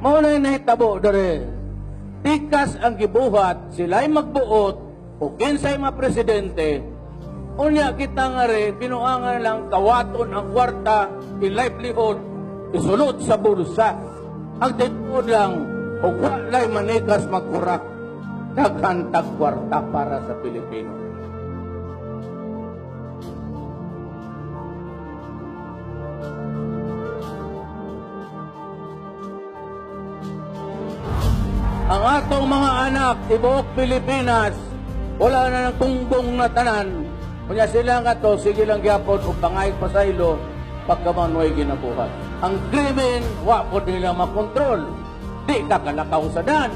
Mao na nahitabo dere. Tikas ang gibuhat, sila'y magbuot, o kinsay mga presidente, unya kita nga re, binuangan lang kawaton ang kwarta, i-livelihood, isulod sa bulsa. Ang tinuod lang, o walay manikas magkurak, daghan tag kwarta para sa Pilipino. Ang atong mga anak, tibuok Pilipinas, wala na ng tunggong na tanan. Kunya sila nga to, sige lang gyapon o pangay pasaylo, pagkamanway ginabuhat. Ang krimen, wa po nila makontrol. Di ka kalakaw sa dan.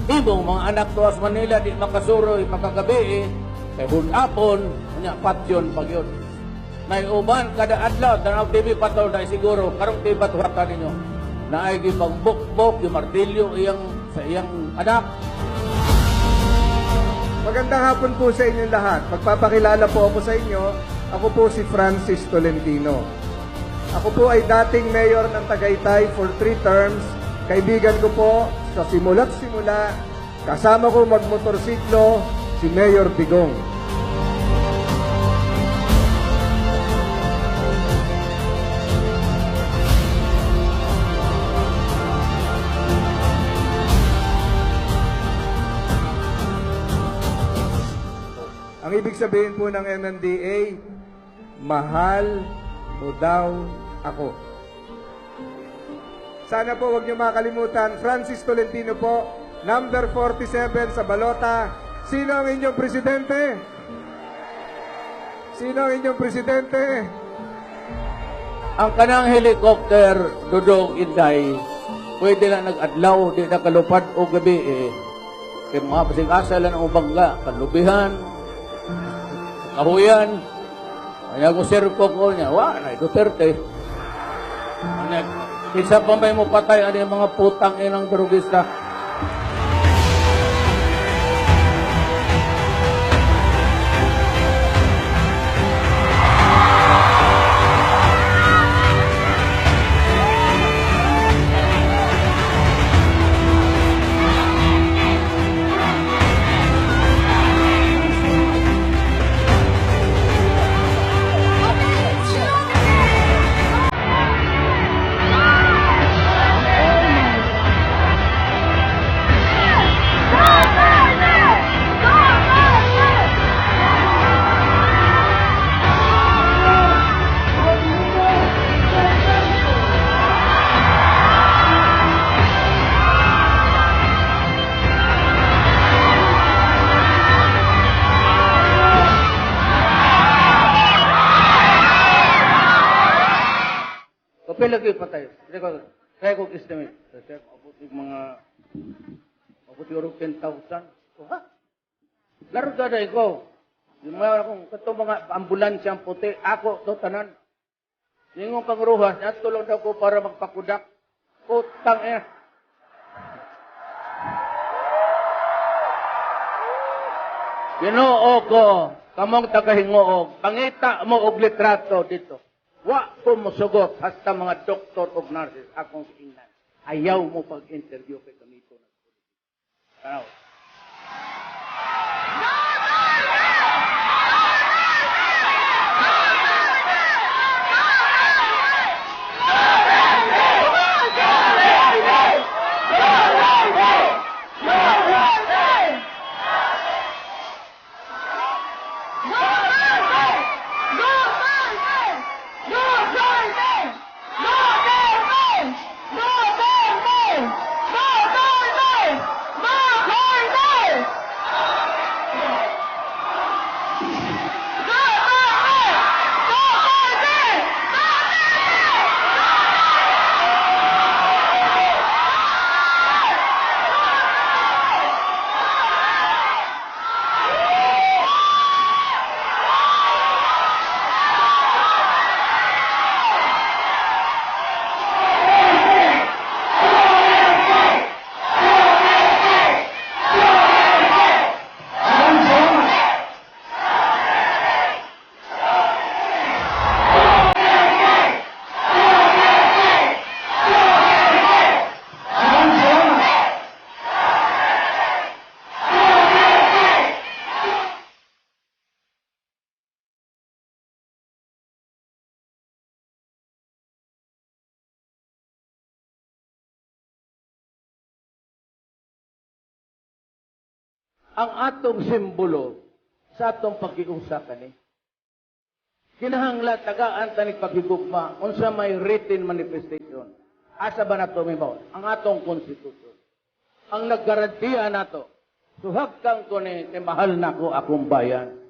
Imong mga anak tuwas Manila, di makasuroy pagkagabi, eh. Kay hulapon, kunya patyon pag yun. Naiuban kada adlaw, tanaw TV patol na siguro, karong TV patuhatan ninyo. Naay gipagbukbok, yung martilyo iyang sa iyang anak. Magandang hapon po sa inyong lahat. Magpapakilala po ako sa inyo. Ako po si Francis Tolentino. Ako po ay dating mayor ng Tagaytay for 3 terms. Kaibigan ko po sa simula't simula, kasama ko magmotorsiklo, si Mayor Digong. Ang ibig sabihin po ng MMDA, mahal mo daw ako. Sana po huwag niyo makalimutan, Francis Tolentino po, number 47 sa balota. Sino ang inyong presidente? Sino ang inyong presidente? Ang kanang helicopter, Dudong, Inday, pwede lang nag-adlaw, di na kalupad o gabi eh. Kaya mga pasig-asa lang ang ubangga, kalubihan, kahuyan. Kaya kung sirko ko niya, wa, na Duterte. Ano, isa pa may mo patay, ano yung mga putang inang drugista. Kapil lagi patay. Kaya ko estimate. Kasi abot yung mga abot yung 10,000. Oh, ha? Laro ka na ikaw. Yung mga akong katong mga ambulansya ang puti, ako to tanan. Ningon kang ruhas, natulong daw ko para magpakudak. Utang eh. Ginoo ko, kamong tagahingoog, pangita mo og litrato dito. Wa ko mosugot hasta mga doktor og nurses akong giingnan. Ayaw mo pag-interview kay gamito na. Tanaw. Ang atong simbolo sa atong pagkiusa kani. Kinahanglan tagaan ta nig paghigugma unsa may written manifestation. Asa ba nato mibaw? Ang atong konstitusyon. Ang naggarantiya nato. Suhagkan ko ni kay mahal nako akong bayan.